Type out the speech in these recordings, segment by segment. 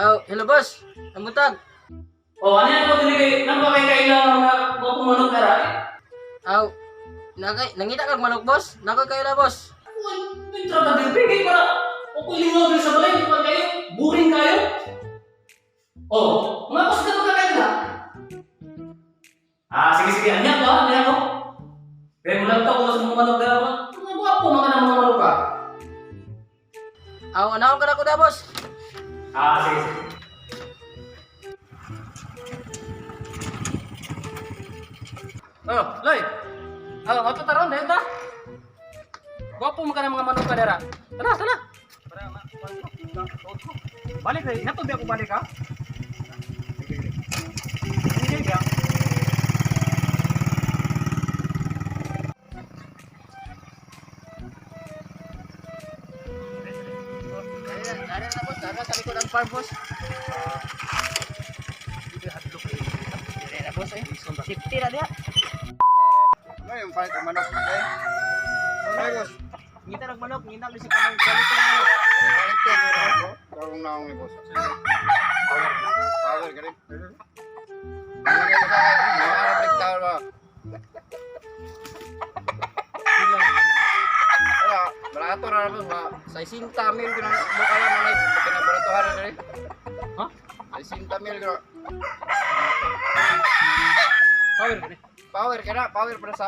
Oh, hello boss. Ang butag. Oh, ano yan ko dili kay nang kay kaila mga mga pumanok dara. Aw, nangita kag manok, boss? Nako kaila, boss. Uy, intra ta dili kay para o ko lingaw dili sa balay di pa kayo, boring kayo. Oh, mga boss ka kayo na. Ah, sige sige, anya ko, anya ko. Kaya mulag ta ko sa mga manok dara. Mga gwapo mga na mga manok ka. Aw, anawon ka na ko da, boss. Ah, sige sige. Oh, Loy. Oh, ato taron dahil ta. Gwapo man ka ng mga manok ka dara. Tara, tara. Para ma Balik rin, nato ba ako balik ha? Hindi ba? Dara na, boss. Dara sa likod ang farm, boss. Dara na, boss, eh. Safety na diha. Ano yung palit ang manok? Eh? Ano boss? Ngita ng manok, ngita bisig ka ng kalit ng manok. Palit ko, meron ko. Karong naong ni boss. Power ka rin. Ano kayo sa akin? Mga Arabic tao ba? Wala, barato na boss. Mga 60 mil ko na mukha lang manay. Kinabaratuhan na rin. Ha? 60 mil ko. Power ka rin. Power ka na, power para sa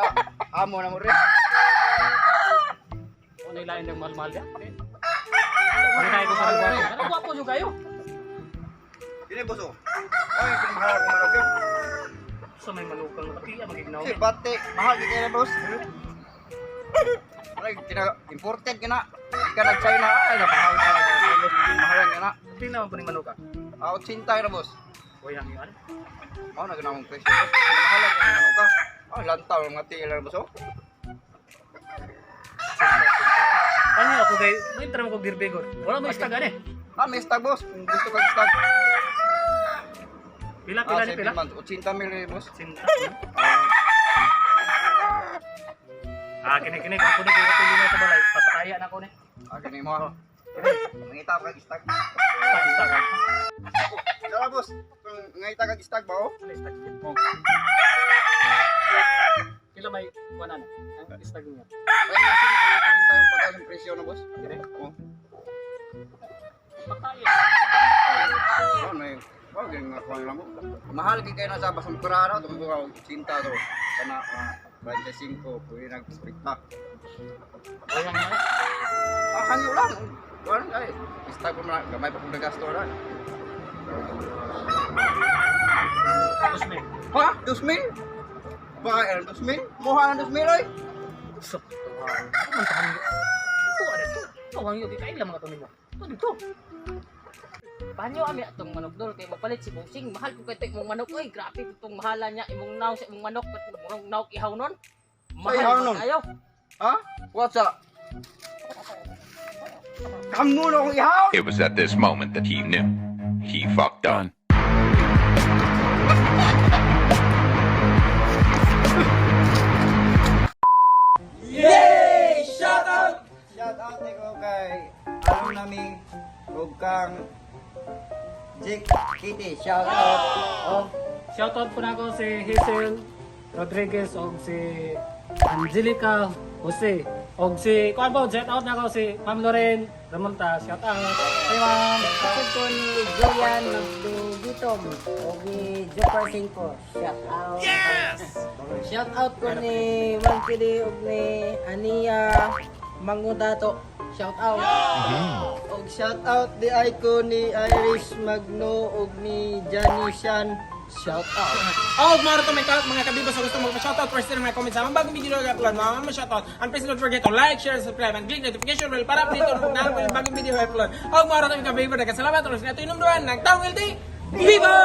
amo na mo rin. Ano ilain ng mahal-mahal ya? Pangitay ko sa gwapo. Ano gwapo jud kayo? Dili boss oh. Ay, pinamahal akong manok yun. Sa may manukang pati ang magignaw. Kasi bate, mahal di kayo na boss. Ay, kina imported ka na. Di ka nag China, ay napahal ka. Boss, mahalan ka na. Tingnan mo pa ni manuka. Ah, 80 na boss. Uy, ang yun. Ako na ganang presyo boss. Mahalan ka na ka. Ah, lantaw mga tiil na boss oh. Paano ako kay may tram ko girbegor. Wala mo istag ani. Ah, may stag boss. Kung gusto ka stag. Pila Ah, pila ni 7 pila. months. 80 mil eh, boss. Sinta. Ah, Ah, kini kini ako ni kay tulo na sa balay. Papataya na ako ni. ah, kini mo. ah. Mangita ka stag. Istag istag. Ah. Dala boss. Kung ngayta ka stag ba oh? Ano istag? Oh. Pila may kuanan. Ang istag niya. Ay, nasa rin tayong pataas ang presyo na boss. Kini. Oh. Pataya. Oh, may oh, ganyan nga kuha lang mo. Mahal kay kayo na sa basang kurara, tungkol ka 80 to. Kana 45, pwede nagprita. Uy, ang yun. Ah, hangyo lang. Kuan ay, istag ko na gamay pa kong nagasto ra. Tapos may. Ha? 2,000? Baka ang 2,000? Muha ang 2,000 oy. Sa man tahan. Ito ada to. Ito ang yun kay lang mga to nimo. Ito dito. Panyo ami atong manok dol kay magpalit si Bossing. Mahal ko kay to imong manok oy. Grabe ko tong mahala niya imong naw sa imong manok, ba't murag naw ihaw nun. Mahal ihaw ba nun? kayo? Ha? What's up? Kamu na akong ihaw! It was at this moment that he knew. He fucked up. Yay! Shout out! Shout out ko kay Alam nami ug kang Jake Kitty. Shout out. Oh. Shoutout po na ako si Hazel Rodriguez o si Angelica Jose o si kuan po, shout out na ako si Ma'am Loren Ramonta. Shout out. Hey ma'am. Kasod ko ni Julian Magdugitom o ni Joker 5. Shout out. Shout out ko ni Monkey ug ni Ania Mangudato. Shout out. Og shout out di ay ko ni Irish Magno og ni Johnny Shan. Shout out. Oh, mga to may mga kabibos sa gusto magpa-shoutout, first na mga comment sa among bagong video na upload, mga ma-shoutout. And please don't forget to like, share, subscribe, and click notification bell para update on na bagong video upload. Oh, mga to may kabibos, nagkasalamat, ulos na ito inom duwan, nagtawang LT, Viva!